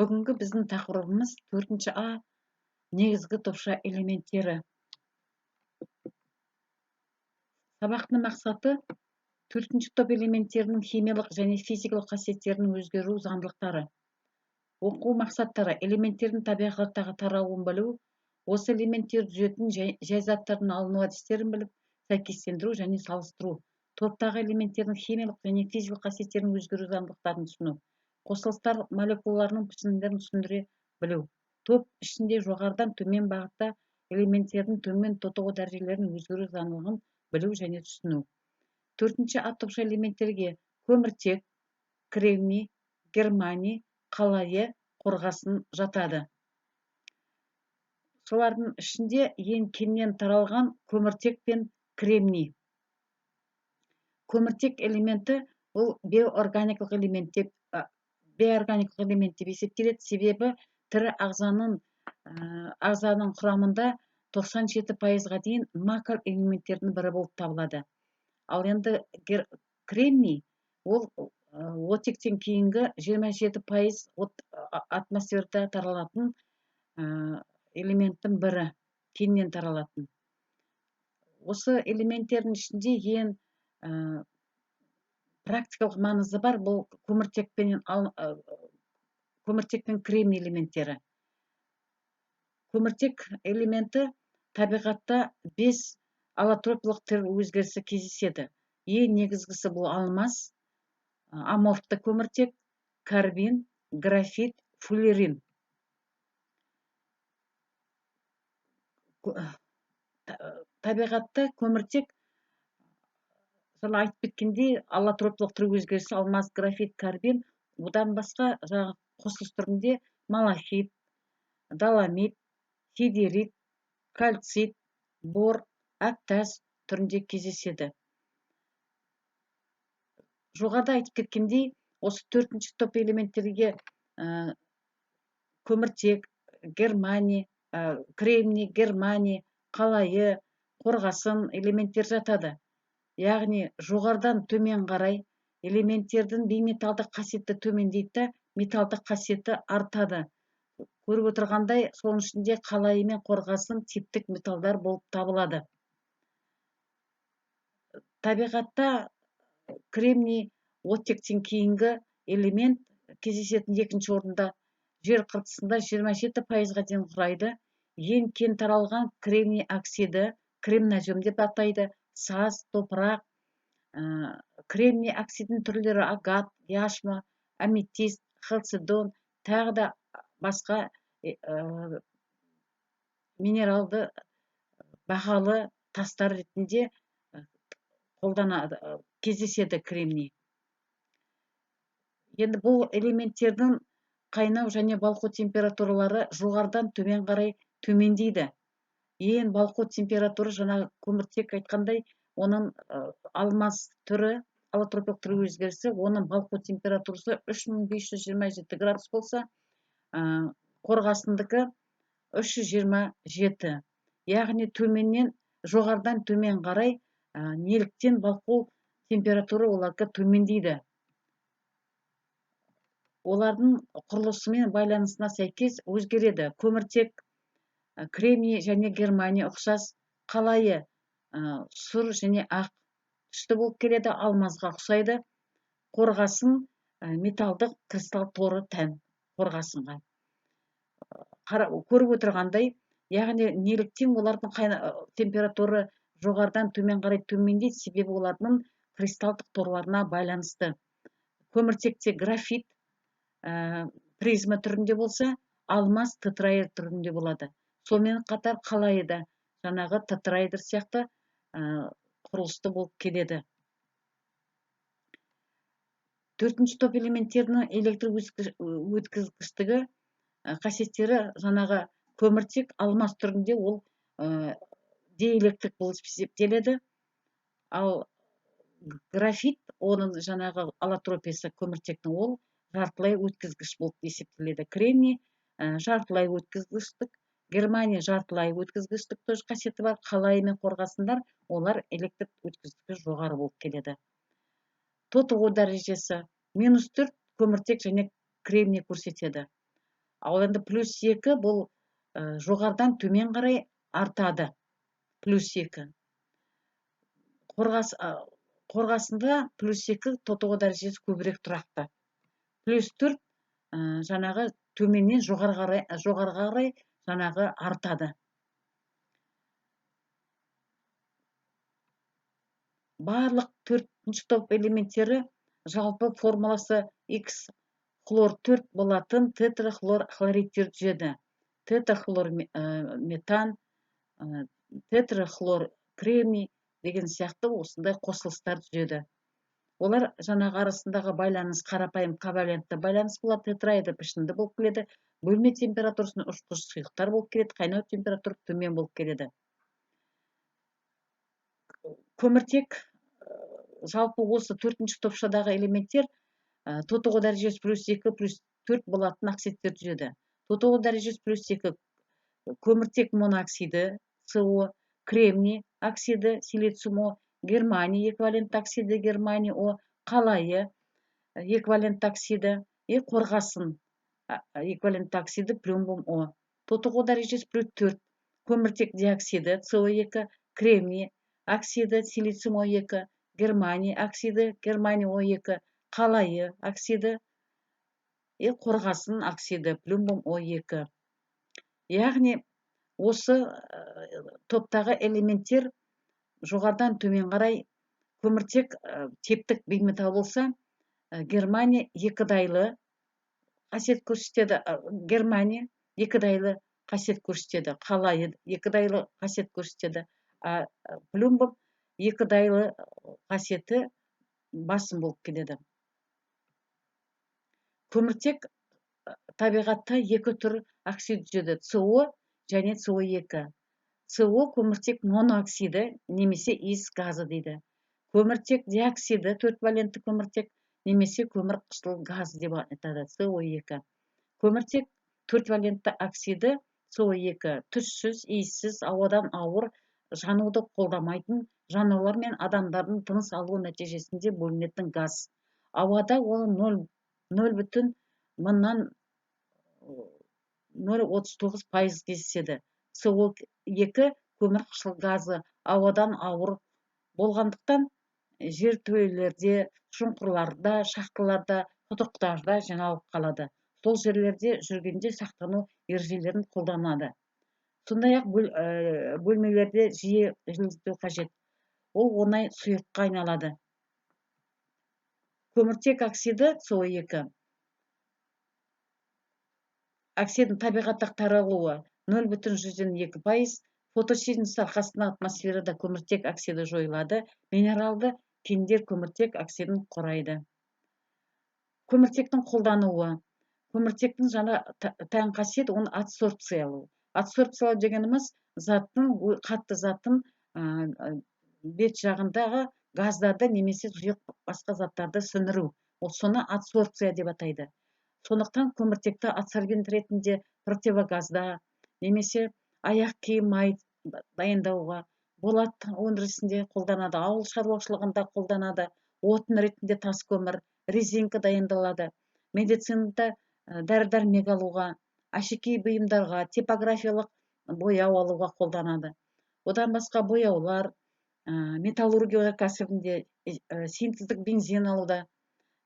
Бүгінгі біздің тақырыбымыз 4 А негізгі топша элементтері. Сабақтың мақсаты 4 топ элементтерінің химиялық және физикалық қасиеттерінің өзгеру заңдылықтары. Оқу мақсаттары: элементтердің табиғаттағы тарауын білу, осы элементтер түзетін жай заттардың алыну әдістерін біліп, сәйкестендіру және салыстыру, топтағы элементтердің химиялық және физикалық қасиеттерінің өзгеру заңдылықтарын түсіну, қосылыстар молекулаларының пішіндерін түсіндіре білу, топ ішінде жоғарыдан төмен бағытта элементтердің төмен тотығу дәрежелерінің өзгеру заңдылығын білу және түсіну. 4 А топша элементтерге көміртек, кремний, германий, қалайы, қорғасын жатады. Солардың ішінде ең кеңінен таралған көміртек пен кремний. Көміртек элементі ол биоорганикалық элемент деп есептеледі, себебі тірі ағзаның құрамында 97%-ға дейін макроэлементтердің бірі болып табылады. Ал енді кремний ол оттектен кейінгі 27% атмосферада таралатын элементтің бірі, кеңінен таралатын. Осы элементтердің ішінде ең практикалық маңызы бар бұл көміртек пен кремний элементтері. Көміртек элементі табиғатта 5 аллотропиялық түр өзгерісі кездеседі. Ең негізгісі бұл алмаз, аморфты көміртек, карбин, графит, фуллерин. Табиғатта көміртек, жаңа айтып кеткендей, аллотропиялық түр өзгерісі алмаз, графит, карбин, одан басқа жаңағы қосылыс түрінде малахит, доломит, сидерит, кальцит, бор, әктас түрінде кездеседі. Жоғарыда айтып кеткендей, осы 4 топ элементтерге көміртек, германий, кремний, германий, қалайы, қорғасын элементтер жатады. Яғни жоғарыдан төмен қарай элементтердің бейметалдық қасиеті төмендейді, металдық қасиеті артады. Көріп отырғандай, соның ішінде қалайы мен қорғасын типтік металдар болып табылады. Табиғатта кремний оттектен кейінгі элемент кездесетін екінші орында, жер қыртысында 27%-ға дейін құрайды. Ең кең таралған кремний оксиді, кремнозем деп атайды, саз, топырақ. Кремний оксидінің түрлері агат, яшма, аметист, халцедон, тағы да басқа минералды бағалы тастар ретінде қолданады, кездеседі кремний. Енді бұл элементтердің қайнау және балқу температуралары жоғарыдан төмен қарай төмендейді. Ең балқу температура, жаңа көміртек айтқандай, оның алмаз түрі, аллотропиялық түрі өзгерісі, оның балқу температурасы 3527 градус болса, қорғасындікі 327. Яғни жоғарыдан төмен қарай неліктен балқу температура оларға төмендейді. Олардың құрылысымен байланысына сәйкес өзгереді. Көміртек, кремний және германий ұқсас, қалайы сұр және ақ түсті болып келеді, алмазға ұқсайды. Қорғасын металдық кристалл торы тән қорғасынға. Көріп отырғандай, яғни неліктен олардың температура жоғарыдан төмен қарай төмендейді, себебі олардың кристалдық торларына байланысты. Көміртекте графит призма түрінде болса, алмаз тетраэдр түрінде болады. Сонымен қатар қалайы да жаңағы тетраэдр сияқты құрылысты болып келеді. 4 топ элементтерінің электр өткізгіштігі қасиеттері жаңағы көміртек алмаз түрінде ол диэлектрик болып есептеледі. Ал графит, оның жаңағы аллотропиясы көміртектің, ол жартылай өткізгіш болып есептеледі. Кремний жартылай өткізгіштік, германий жартылай өткізгіштік тоже қасиеті бар. Қалайы мен қорғасындар, олар электр өткізгіштігі жоғары болып келеді. Тотығу дәрежесі -4 көміртек және кремний көрсетеді. Ал енді плюс 2 бұл жоғарыдан төмен қарай артады. Плюс 2. Қорғасында плюс 2 тотығу дәрежесі көбірек тұрақты. Плюс 4 жаңағы төменнен жоғары қарай жаңағы артады. Барлық төртінші топ элементтері жалпы формуласы X хлор 4 болатын тетрахлор хлоридтер түзеді. Тетрахлор метан, тетрахлор кремний деген сияқты осындай қосылыстар түзеді. Олар жаңағы арасындағы байланыс қарапайым ковалентті байланыс болады, тетраэдр пішінді болып келеді, бөлме температурасында ұшқыш сұйықтар болып келеді, қайнау температурасы төмен болып келеді. Көміртек жалпы осы төртінші топшадағы элементтер тотығу дәрежесі плюс 2 плюс 4 болатын оксидтер түзеді. Тотығу дәрежесі плюс 2 көміртек монооксиді СО, кремний оксиді силициум О, германий эквивалентті оксиді германий О, қалайы эквивалентті оксиді и қорғасын эквивалентті оксиді плюмбум О. Тотығу дәрежесі плюс 4 көміртек диоксиді СО2, кремний оксиді силициум О2, германий оксиді германий О2, қалайы оксиді и қорғасын оксиді плюмбум О2. Яғни осы топтағы элементтер жоғарыдан төмен қарай көміртек типтік бейметалл болса, Германия екідайлы қасиет көрсетеді, Германия екідайлы қасиет көрсетеді, қалайы екідайлы қасиет көрсетеді, а плюмбум екідайлы қасиеті басым болып келеді. Көміртек табиғатта екі түр оксид түзеді, СО және СО2. СО көміртек монооксиді немесе иіс газы дейді. Көміртек диоксиді төрт валентті көміртек немесе көмір қышқыл газы деп айтады, СО2. Көміртек төрт валентті оксиді СО2 түссіз, иіссіз, ауадан ауыр, жануды қолдамайтын жануарлар мен адамдардың тыныс алуы нәтижесінде бөлінетін газ. Ауада ол 0,039% кездеседі. СО2 көмір қышқыл газы ауадан ауыр болғандықтан жертөлелерде, шұңқырларда, шахталарда, құдықтарда жиналып қалады. Сол жерлерде жүргенде сақтану ережелерін қолданады. Сондай-ақ бөлмелерде жиі жылыту қажет. Ол оңай сұйыққа айналады. Көміртек оксиді СО2 оксидінің табиғаттық таралуы 0,2%. Фотосинтез арқасында атмосферада көміртек оксиді жойылады. Минералды кендер көміртек оксидін құрайды. Көміртектің қолдануы. Көміртектің жаңа тән қасиеті оны адсорбциялау. Адсорбциялау дегеніміз заттың, қатты заттың бет жағындағы газдарды немесе сұйық басқа заттарды сіңіру. Ол соны адсорбция деп атайды. Сондықтан көміртекті адсорбент ретінде противогазда немесе аяқ киім май дайындауға, болат өндірісінде қолданады, ауыл шаруашылығында қолданады, отын ретінде тас көмір, резинка дайындалады, медицинада дәрі-дәрмек алуға, әшекей бұйымдарға, типографиялық бояу алуға қолданады. Одан басқа бояулар, металлургия өнеркәсібінде, синтездік бензин алуда,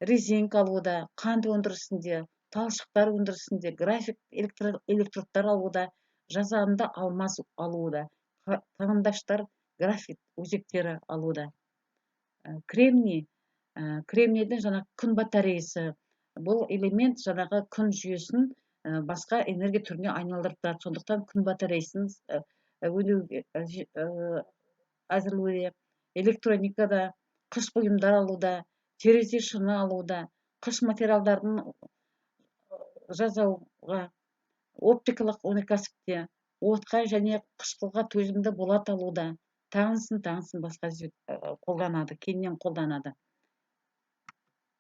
резинка алуда, қант өндірісінде, талшықтар өндірісінде, график электродтар алуда, жасанды алмаз алуда, қарындаштар графит өзектері алуда. Кремний, кремнийдің жаңа күн батареясы, бұл элемент жаңағы күн жүйесін басқа энергия түріне айналдырып тұрады. Сондықтан күн батареясын әзірлеуде, электроникада, қыш бұйымдар алуда, терезе шыны алуда, қыш материалдарын жасауға, оптикалық өнеркәсіпте, отқа және қышқылға төзімді болат алуда, тағысын басқа қолданады, кеңінен қолданады.